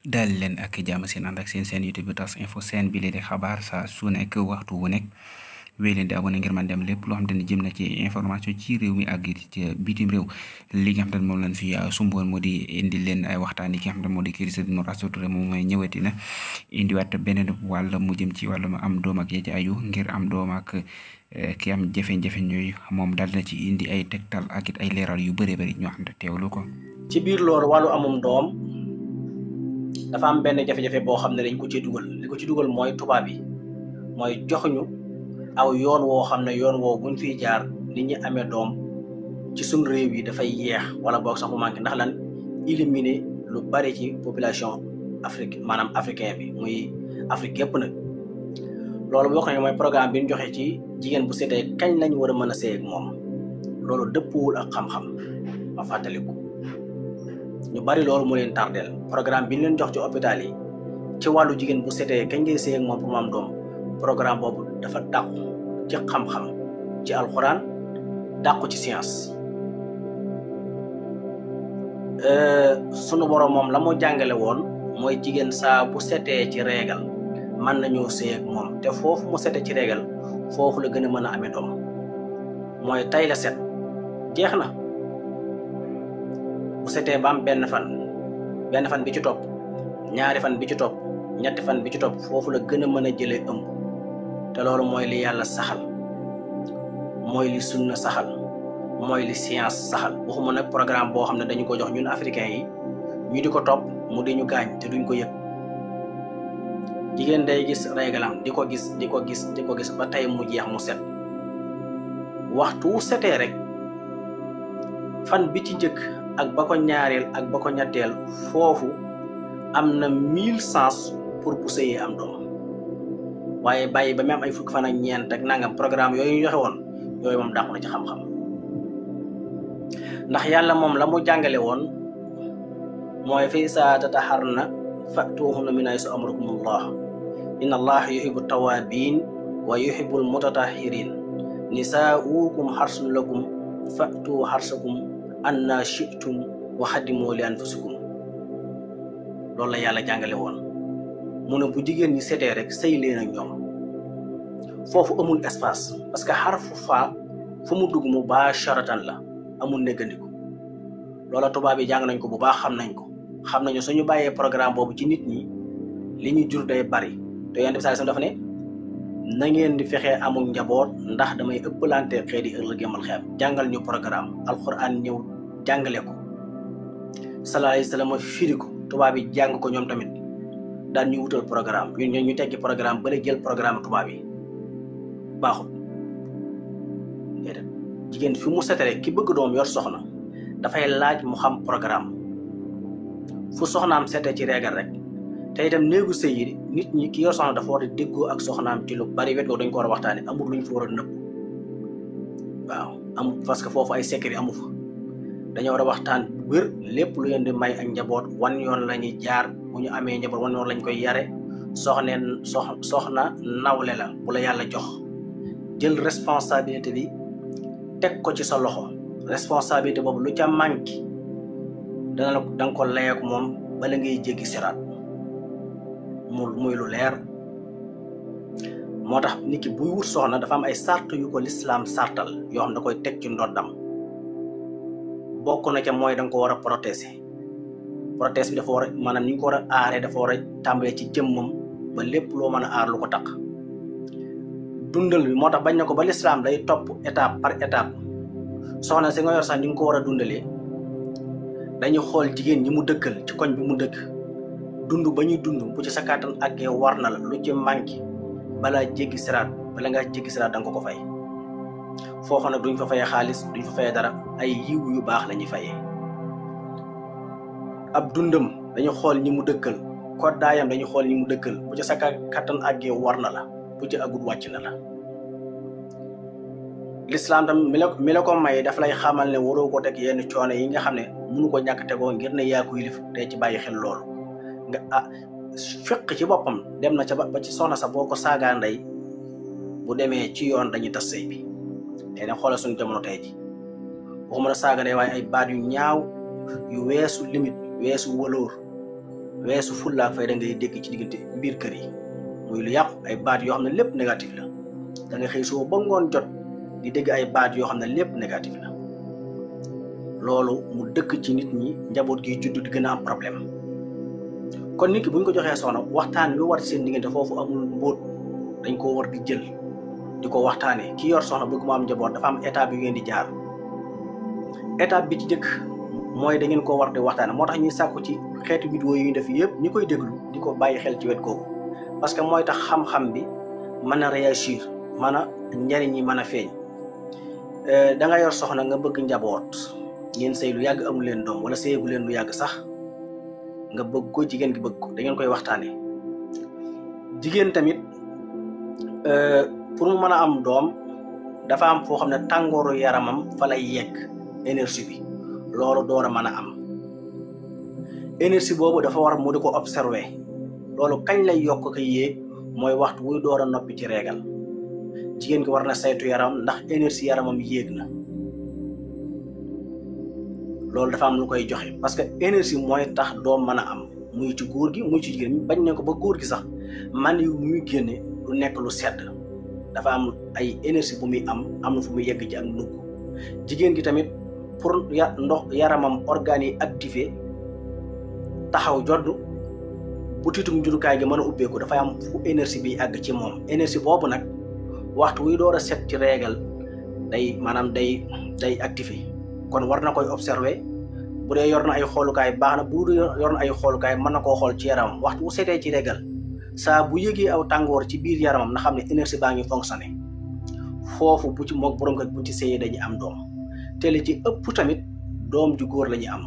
daal leen ak jàmm seen ànd ak seen YouTube bi TAS info seen bi di xabaar saa su nekk waxtu wu nekk wéy leen di abonné ngir man dem lépp loo xam te ne jëm na ci information ci réew mi ak ci bitim réew li nga xam te ne moom lañ fi sumboon moo di indi leen ay waxtaan yi ki nga xam te ne moo di Christophe Nourassou Touré moom mooy ñëwati na indiwaat beneen wàll mu jëm ci wàllum am doom ak ya ci ayu ngir am doom ak ki am jafe-jafe ñooyu moom daal na ci indi ay tegtal ak it ay leeral yu bëree bëri ñoo xam ne teewlu ko. ci biir loolu wàllu amum doom dafa am benn jafe-jafe boo xam ne dañ ko ci dugal li ko ci dugal mooy tubaab yi mooy joxuñu aw yoon woo xam ne yoon woo buñ fiy jaar nit ñi amee doom ci suñ réew yi dafay yeex wala boog sax mu manqué ndax lan éliminer lu bari ci population Afrique maanaam africain bi muy Afrique yëpp nag loolu boo xam ne mooy programme bi ñu joxe ci jigéen bu seetee kañ lañ war a mën a sëy ak moom loolu dëppwul ak xam-xam ma fàttaliku ñu bari loolu mu leen tardeel programme bi ñu leen jox ci hôpital yi ci wàllu jigéen bu seetee kañ ngay sëy ak moom pour mu am doom programme boobu dafa dàqu ci xam-xam ci alxuraan dàqu ci science sunu borom moom la mu jàngale woon mooy jigéen saa bu setee ci réegal mën nañoo sëy ak moom te foofu mu setee ci réegal foofu la gën a mën a amee doom mooy tay la set jeex na bu setee ba am benn fan bi ci topp ñaari fan bi ci topp ñetti fan bi ci topp foofu la gën a mën a jëlee ëmb te loolu mooy li yàlla saxal mooy li sunna saxal mooy li science saxal waxuma nag programme boo xam ne dañu ko jox ñun africains yi ñu di ko topp mu di ñu gaañ te duñ ko yëg jigéen day gis réglam di ko gis ba tey mu jeex mu set waxtu setee rek fan bi ci njëkk ak ba ko ñaareel ak ba ko ñetteel foofu am na 1000 chance pour bu sëyee am doom waaye bàyyi ba même ay fukki fan ak ñeent ak nangam programme yooyu ñu joxe woon yooyu moom dàqu na ci xam-xam ndax yàlla moom la mu jàngale woon mooy fa izaa tataharna fa'tuuhunna min haysu amarakumullah inna allaha yuhibbu tawaabiin wa yuhibbul mutatahhirin nisaa'ukum harsun lakum fa'tu harsakum anna shi'tum wa xaddimu li anfusikum loolu la yàlla jàngale woon mu ne bu jigéen ñi setee rek sëy leen ak ñoom foofu amul espace parce que xarfu fa fu mu dugg mubaasharatan la amul néggandiku loola tubaab yi jàng nañ ko bu baax xam nañu suñu bàyyee programme boobu ci nit ñi li ñu jur day bari te yonent bi sallallahu alayhi wasallam dafa ne na ngeen di fexee amul njaboot ndax damay ëppalante xeet yi ëllëg yamal xeam jàngal ñu programme alquran ñëw jàngale ko sallallahu alayhi wasallam firi ko tubaab yi jàng ko ñoom tamit daan ñu wutal programme ñun ñu tekki programme bala jël programme tubaab yi baaxul déedéet jigéen fi mu setale ki bëgg doom yor soxna dafay laaj mu xam programme fu soxnaam setee ci réegal rek te itam néegu sëy yi nit ñi ki yor soxna dafa war a déggoo ak soxnaam ci lu bari wet dañ ko war a waxtaane amul luñ fa war a nëbb waaw amul parce que foofu ay secret amu fa dañoo war a waxtaan wér lépp lu leen di may ak njaboot wan yoon la ñuy jaar bu ñu amee njaboot wan yoon lañ koy yare soxna nawle la bu la yàlla jox jël responsabilité bi teg ko ci sa loxo responsabilité boobu lu ca manqué danga ko layeek moom bala ngay jéggi siraat muy lu leer moo tax nit ki buy wut soxna dafa am ay sart yu ko lislaam sartal yoo xam da koy teg ci ndoddam bokk na ca mooy da nga ko war a protéger bi dafa war a maanaam ni ñu ko war a aaree dafa war a tàmbalee ci jëmmam ba lépp loo mën a aar lu ko taq dundal bi moo tax bañ na ko ba lislaam day topp étape par étape soxna si nga yor sax ni nga ko war a dundalee dañuy xool jigéen ñi mu dëkkal ci koñ bi mu dëkk dund ba ñuy dund bu ci sa kàttan àggee war na la lu ci manqué balaa jéggi siraat bala ngaa jéggi siraat da nga ko fay foofu nag duñ fa fayee xaalis duñ fa fayee dara ay yiw yu baax la ñuy fayee ab dundam dañu xool ñi mu dëkkal koddaayam dañu xool ñi mu dëkkal bu ci sa kàttan àggee war na la bu ci agut wàcc na la l'islam tam mi la ko may daf lay xamal ne waroo ko teg yenn coono yi nga xam ne mënu ko ñàkk tegoo ngir ne yaa ko yilif te ci bàyyi xel loolu nga fiq ci boppam dem na ca ba ci soxna sa boo ko saagaa ndey bu demee ci yoon dañuy tas sëy bi te ne xoolal suñu jamono tey ji waxuma la saaga ndey waaye ay baat yu ñaaw yu weesu limite weesu wëloor weesu fulla ak fayda ngay dégg ci diggante biir kër yi muy lu yàqu ay baat yoo xam ne lépp négatif la da nga xëy suba ba ngoon jot di dégg ay baat yoo xam ne lépp négatif la loolu mu dëkk ci nit ñi njaboot gi judd di gën a am problème kon nit ki bu ñu ko joxee soxna waxtaan wi war ci seen diggante foofu amul mbóot dañ koo war di jël di ko waxtaanee ki yor soxna bëgg mu am njaboot dafa am étape yu ngeen di jaar étape bi ci njëkk mooy da ngeen koo war di waxtaane moo tax ñuy sàkku ci xeetu vidéo yi ñu def yëpp ñi koy déglu di ko bàyyi xel ci wet googu parce que mooy tax xam-xam bi mën a réagir mën a njariñ yi mën a feeñ da nga yor soxna nga bëgg njaboot ngeen sëy lu yàgg amul leen doom wala sëyeegu leen lu yàgg sax nga bëgg ko jigéen gi bëgg ko da ngeen koy waxtaanee jigéen tamit pour mu mën a am doom dafa am foo xam ne tàngooru yaramam fa lay yegg énergie bi loolu door a mën a am énergie boobu dafa war mu di ko observer loolu kañ lay yokk ko yéeg mooy waxtu wuy door a noppi ci réegal jigéen gi war na saytu yaram ndax énergie yaramam yéeg na loolu dafa am lu koy joxe parce que énergie mooy tax doom mën a am muy ci góor gi muy ci jigéen bañ ne ko ba góor gi sax man yu muy génne du nekk lu sedd dafa am ay énergie bu muy am na fu muy yegg ci ak nugg jigéen gi tamit pour ndox yaramam organes yi activé taxaw jodd butitum njurukaay gi mën a ubbeeku dafay am fu énergie bi àgg ci moom énergie boobu nag waxtu wuy door a set ci réegal day maanaam day activé kon war na koy observer bu dee yor na ay xoolukaay baax na bu dee yor na ay xoolukaay mën na koo xool ci yaramam waxtu bu setee ci réegal saa bu yëgee aw tàngoor ci biir yaramam na xam ne énergie baa ngi fonctionné foofu bu ci moog borom kër bu ci sëyee dañuy am doom te li ci ëpp tamit doom ju góor la ñuy am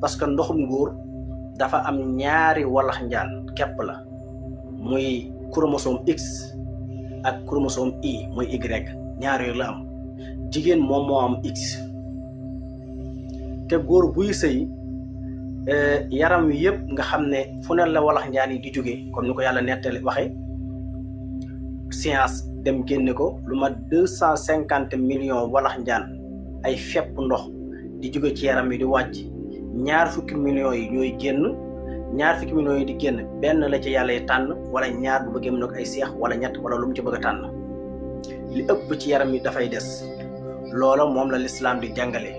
parce que ndoxum góor dafa am ñaari walax njaan képp la muy chromosome X ak chromosome Y muy Y ñaar yooyu la am jigéen moom moo am X te góor buy sëy yaram wi yëpp nga xam ne fu ne la walax njaan yi di jóge comme ni ko yàlla nettali waxe science dem génne ko lu ma 250 millions walax njaan ay fepp ndox di jóge ci yaram wi di wàcc 20 millions yi ñooy génn 20 millions yi di génn benn la ci yàlla yi tànn wala ñaar bu bëggee mu nekk ay seex wala ñett wala lu mu ci bëgg a tànn li ëpp ci yaram yi dafay des loola moom la lislaam di jàngale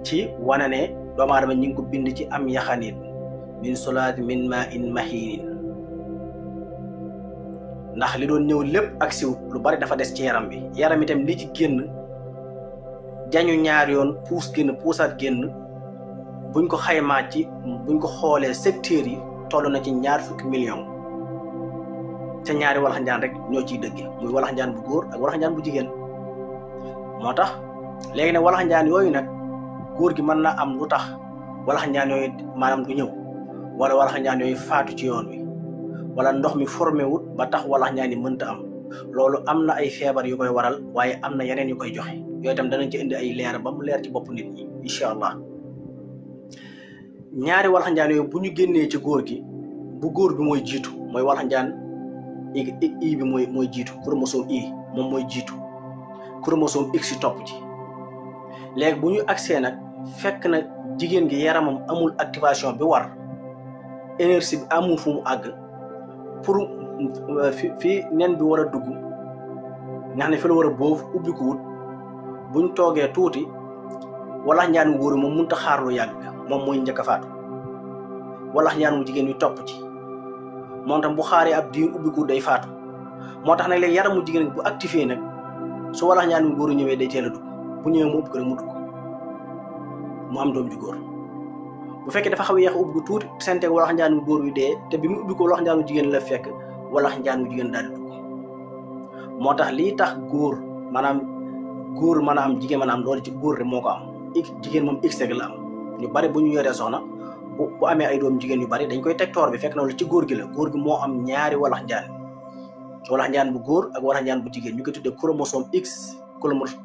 ci wane ne doomu aadama ñi ngi ko bind ci am yaxanit min sulaat min ma in mahiin ndax li doon ñëw lépp ak siwut lu bari dafa des ci yaram bi yaram itam li ci génn jañu ñaar yoon puus génn puusaat génn buñ ko xaymaa ci buñ ko xoolee secteurs yi toll na ci 20 millions te ñaari walax njaan rek ñoo ciy dëgge muy walax njaan bu góor ak walax njaan bu jigéen moo tax léegi ne walax njaan yooyu nag góor gi mën na am lu tax walax njaan yooyu maanaam du ñëw wala walax njaan yooyu faatu ci yoon wi wala ndox mi formé wut ba tax walax njaan yi mënta am loolu am na ay feebar yu koy waral waaye am na yeneen yu koy joxe yooyu itam danañ ci indi ay leer ba mu leer ci bopp nit ñi incha allah ñaari walax njaan yooyu bu ñu génnee ci góor gi bu góor bi mooy jiitu mooy walax njaan I bi mooy jiitu chromosome I moom mooy jiitu chromosome X topp ci léegi bu ñu agsee nag fekk na jigéen gi yaramam amul activation bi war énergie bi amul fu mu àgg pour fi nen bi war a dugg nga xam ne fi la war a boofu ubbi ko wut buñ toogee tuuti walax njaanu góor moom mënut a xaar lu yàgg moom mooy njëkk a faatu walax njaanu jigéen wi topp ci moom tam bu xaaree ab diir ubbi ko day faatu moo tax nag léegi yaramu jigéen bu activé nag su walax njaanu góor ñëwee day teel a dugg bu ñëwee mu ubbi ko rek mu dugg mu am doom ju góor bu fekkee dafa xaw a yéex a ubbi ko tuuti sente walax njaanu góor wi dee te bi mu ubbi ko walax njaanu jigéen la fekk walax njaanu jigéen daal di dugg moo tax lii tax góor maanaam góor mën a am jigéen mën a am loolu ci góor rek moo ko am jigéen moom x rek la am ñu bari bu ñu yoree soxna bu amee ay doom jigéen yu bari dañ koy teg toor bi fekk na loolu ci góor gi la góor gi moo am ñaari walax njaan bu góor ak walax njaan bu jigéen ñu koy tuddee chromosome X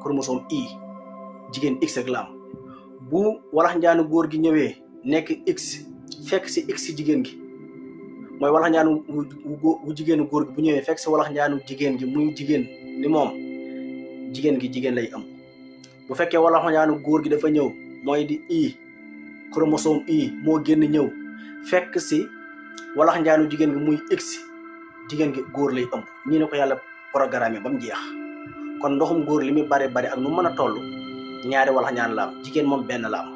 chromosome Y jigéen x rek la am bu walax njaanu góor gi ñëwee nekk x fekk si x jigéen gi mooy walax njaanu bu jigéenu góor gi bu ñëwee fekk si walax njaanu jigéen gi muy jigéen ni moom jigéen gi jigéen lay am bu fekkee walax njaanu góor gi dafa ñëw mooy di I chromosome I moo génn ñëw fekk si walax njaanu jigéen gi muy egsi jigéen gi góor lay ëmb ñii ne ko yàlla programme ba mu jeex kon ndoxum góor li muy bari bari ak nu mën a toll ñaari walax njaan la am jigéen moom benn la am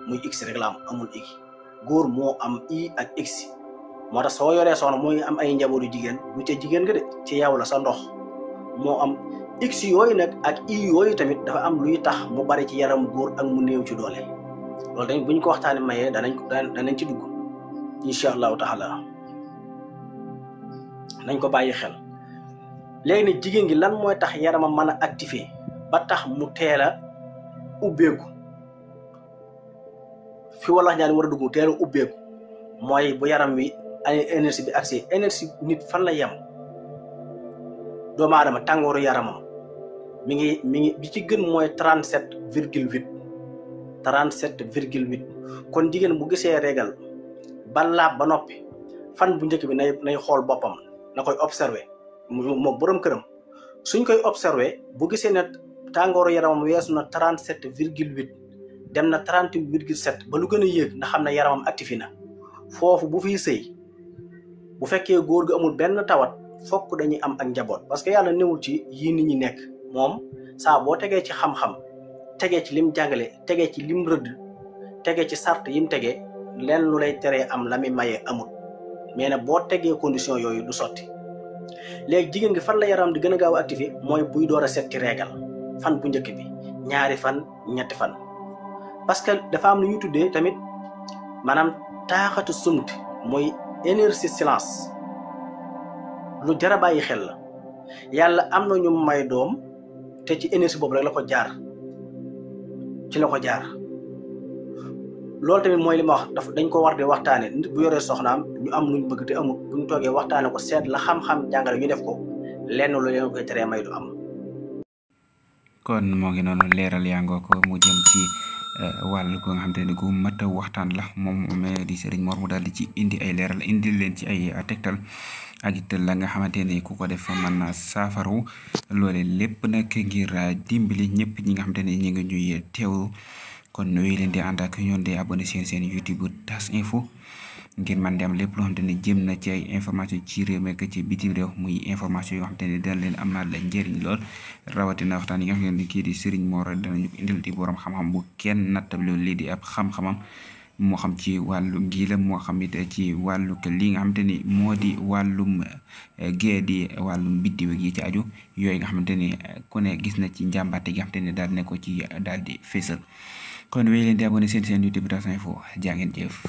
muy egsi rek la am amul igi góor moo am i ak egsi moo tax soo yoree soxna mooy am ay njabootu jigéen bu ca jigéen nga de ci yow la sa ndox moo am x yooyu nag ak i yooyu tamit dafa am luy tax mu bari ci yaram góor ak mu néew ci doole loolu tamit bu ñu ko waxtaanee mayee danañ ci dugg incha allahu taala nañ ko bàyyi xel. léegi nag jigéen gi lan mooy tax yaramam mën a activé ba tax mu teel a ubbeeku fi wala ñaan war a dugg teel a ubbeeku mooy bu yaram wi ay énergie bi accès énergie nit fan la yem doomu aadama tàngooru yaramam mi ngi bi ci gën mooy 37,8 kon jigéen bu gisee régal ba laab ba noppi fan bu njëkk bi nay xool boppam na koy observé moom borom këram suñ koy observé bu gisee ne tàngooru yaramam weesu na 37,8 dem na 38,7 ba lu gën a yéeg nga xam ne yaramam activé na foofu bu fiy sëy bu fekkee góor gu amul benn tawat fokk dañuy am ak njaboot parce que yàlla newul ci yii nit ñi nekk moom saa boo tegee ci xam-xam tegee ci lim jàngale tegee ci lim rëdd tegee ci sart yim tegee leen lu lay teree am la muy mayee amul mais nag boo tegee condition yooyu du sotti léegi jigéen gi fan la yaram di gën a gaaw a activé mooy buy door a set ci régal fan bu njëkk bi 2 fan 3 fan parce que dafa am lu ñuy tuddee tamit maanaam taaxatu sumti mooy énergie silence lu jar a bàyyi xel la yàlla am na ñu may doom te ci énergie boobu rek la ko jaar loolu tamit mooy li ma wax dañ ko war di waxtaane nit bu yoree soxnaam ñu am luñ bëgg te amul bu ñu toogee waxtaane ko seet la xam-xam jàngale ñu def ko lenn lu leen koy teree may du am. kon moo ngi noonu leeral yaa ngoo ko mu jëm ci wàllu ko nga xam te ne gu mat a waxtaan la moom di Serigne Mor mu daal di ci indi ay leeral indi leen ci ay tegtal ak it la nga xamante ne ku ko def mën na saafaru loole lépp nag ngir dimbali ñëpp ñi nga xamante ne ñi ngi ñuy teew kon nuyu leen di ànd ak ñoon di abonné seen YouTube TAS Info ngir man dem lépp loo xamante ne jëm na ci ay information ci réew mi ak ci bitim réew muy information yoo xamante ne dana leen am naa la njëriñ lool rawatina waxtaan yi nga xam ne kii di Serigne Mor danañu ko indil di borom xam-xam bu kenn nattable lii di ab xam-xamam moo xam ci wàllu ngi la moo xam it ci wàllu li nga xamante ni moo di wàllum gée di wàllum biddiw gi ci aju yooyu nga xamante ni ku ne gis na ci njàmbaate gi nga xamante ne daal ne ko ci daal di fésal kon wéy leen di abonné seen YouTube TAS Info jaa ngeen jëf